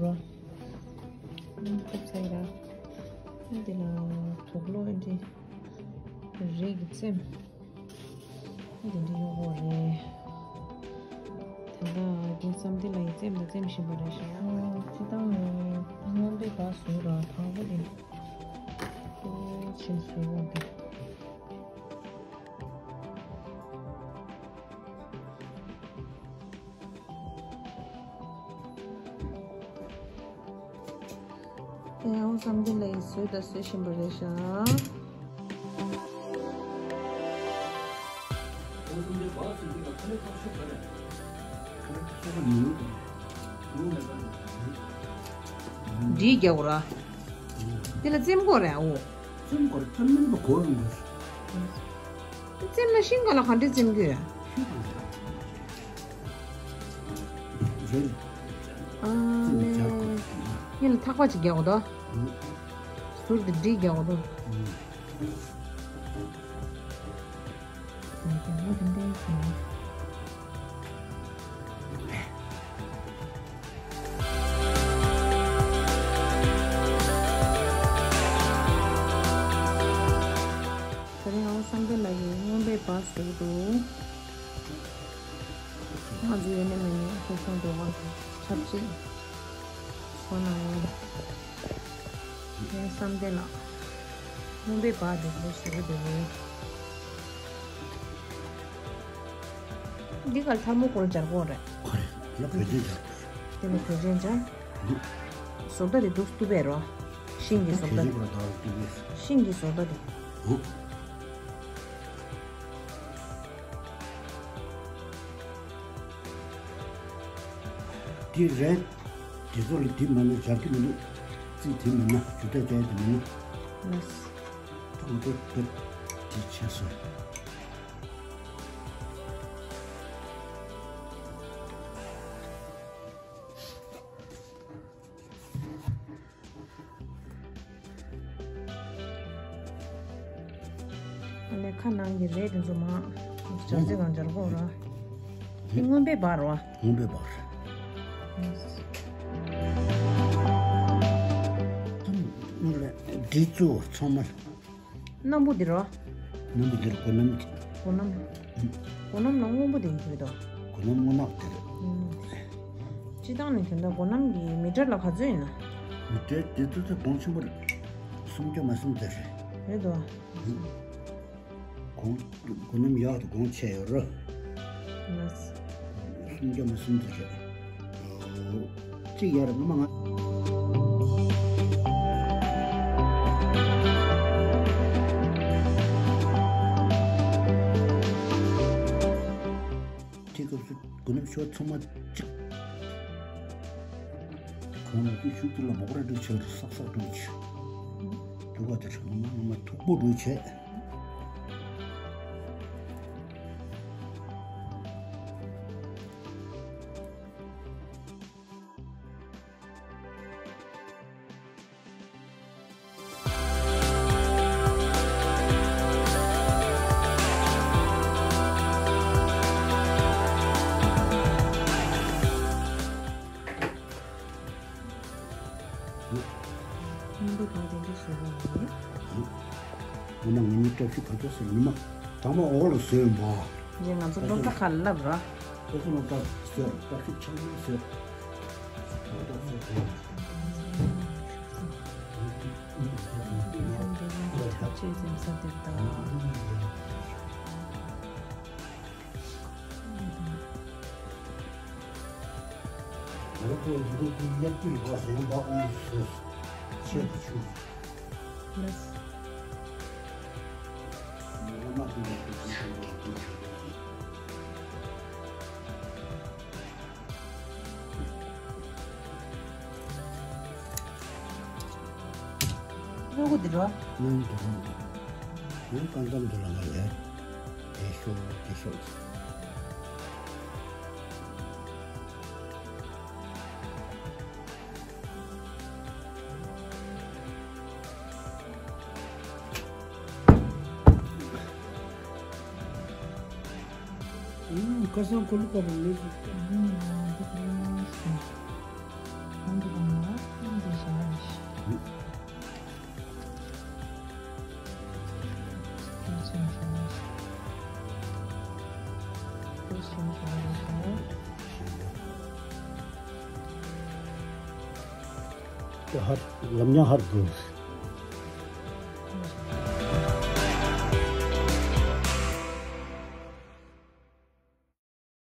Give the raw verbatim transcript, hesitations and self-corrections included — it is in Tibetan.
རོ། ཐུབ་ཚར་ཡིན་ར། འདི་ལ་དུག་ལོག་འདི་རིགས་ཀྱི་རྩེམ། འདི་འདྲ་ཡོད་དགོས་རེད། ད་ལྟ་རྒན་བསམ་འདི་ལ་ཡི་རྩེམ་དང་རྩེམ་བཞིན་པ་རེད་ཤག་སྤྱི་བཏང་ནས་རྔོན་པས་ཕར་བཟོས་ར། དང་པོ་དེ་ཕྱིན་བཟོས་འོང་དེ། ཡང་བསམ་འདི་ལ་ཡི་བཟོས་དང་བཟོ་བཞིན་པ་རེད་ཤག་འདི་རྒྱག་དགོས་ར། འདི་ལ་རྩེམ་དགོས་རེད་ཨོ། རྩེམ་དགོས་རེད། རྩེམ་མིན་པ་གོ་ཡོང་དགོས། རྩེམ་ལ་ཤིང་ག་ལ་ག་འདྲ་རྩེམ་རྒྱུ་ཡ། ཤིང་ག་ལ་རེད། ཨ་རྩེམ་རྒྱག་དགོས། ལེ། ཡིན་ལ་ཐག་པ་ཅིག་རྒྱག་དགོས་དོ། ཟུར་དུ་འདི་རྒྱག་དགོས་དོ། རྒྱག་དགོས་དེ་འདྲ་ཡིན། དེ་རིང་ཨོ་བསམ་འཕེལ་ལགས་ཀྱིས་རྔོན་པས་སྦག་བཟོས་འདུག་ང་ཚོ་ཡོད་ནས་མེད་ནས་ཧུར་ཐག་འགྲོ་བར་ཆབས་ཅིག་ཁོ་ན་ཡོད། ངས་བསམ་འཕེལ་ལགས་རྔོན་པས་སྦག་འདུག་པོ་ཞུ་གི་འདུག་འདི་གར་ཐལ་མོ་སྐོར་སྦྱར་དགོས་རེད། ཁོ་རེ་ཡག་གོས་ཆེན་སྦྱར། དེ་ལ་གོས་ཆེན་སྦྱར། འདི། བཟོ་ལྟ་དེ་འདུག་སྟུ་བས་རོ། ཤིང་གི་བཟོ་ལྟ་དེ། ཤིང་གི་བཟོ་ལྟ་དེ། འོ། འདི་རེད། འདི་ཚོ་ལ་འདི་མ་ན་སྦྱར་གི་མི་འདུག་རྩིས་འདི་མ་ན་ཇུ་ཏ་ཅའི་འདི་མ་ན། ལགས། ད་ང་ཚོ་བོད་འདི་ཆེ་སོང་། ཨ་ནི་ཁ་ནང་གི་རས་དེ་ཚོ་མ་སྦྱར་རྩེ་གང་སྦྱར་དགོས་ར། དེ་རྔོན་པས་སྦག་རོ། རྔོན་པས་སྦག་རེད། སྔོན་ལ་འདི་ཚོ་ཚང་མ། སྣམ་བུ་འདི་རོ། སྣམ་བུ་འདི་རོ། སྒོ་སྣམ་གྱི། སྒོ་སྣམ། སྒོ་སྣམ་ནང་སྔོན་པོ་དེ་ཡིན་གྱི་རེད་དོ། སྒོ་སྣམ་སྔོ་ནག་དེ་རེད། སྤྱི་བཏང་ནས་དེ་འདྲ་སྒོ་སྣམ་གྱི་མི་ཊར་ལ་ག་ཚོད་ཡིན་ན། མི་ཊར་དེ་ཏོག་ཙམ་གོང་ཆེན་པོ་རེད། སུམ་བརྒྱ་མ་ཟིན་དེ་རེད། རེད་དོ། གོང་། སྒོ་སྣམ་ཡག་ཏུ་གོང་ཆེ་ཡོད་རེད། ལགས། སུམ་བརྒྱ་མ་ཟིན་དེ་རེད། གཅིག་ཡར་ངོ་མ་ང་། དེ་སྐབས་སུ་སྒོ་ནམ་ཤོག་ཚང་མ་གཅིག་ཁོང་ལ་དེ་ཤུགས་དེ་ལ་མོག་ར་འགྲོ་ཆེ་བར་སག་སག་འགྲོ་ཆེ། དུ་བ་དེ་ཚང་མ་ངོ་མ་མཐུག་པོ་འགྲོ་ཆེ། སྔོན་པོ་གང་དེ་འདྲ་བཟོས་པ་ཡིན། ངོ་མ་ངེད་གཉིས་བཀྲ་ཤིས་ག་ཚོད་ཟེར་ཉི་མ་དང་མ་འོག་ལ་བཟོས་ཡིན་པ། རྗེས་ང་ཚོ་སློབ་གྲྭ་ཁ་ལབ་ར། ཨེ་ཙི་ལོ་ཀ་ཟེར་བཀྲ་ཤིས་ཆང་ལུང་ཟེར། ཆེས་འཛེམ་ས་དེར་དང་། ང་ཚོ་འདི་འདྲ་གི་ཡར་དཀྱིལ་བ་ཟེར་བ་ཨུ་ཟེར། ཆེད་དུ་ཆུ། ལགས། ལུ་གུ་འདི་རོ། ལུ་གུ་འདི་རོ། ཡང་ཀང་ཀང་འདི་ལ་ང་ལས། དེ་ཤོག་དེ་ཤོག་ཁ་སང་ཁོ་ལུ་ཁ་རུ་ལུས་སུ། དེ་ཧར་ལམ་ཉང་ཧར་དུ།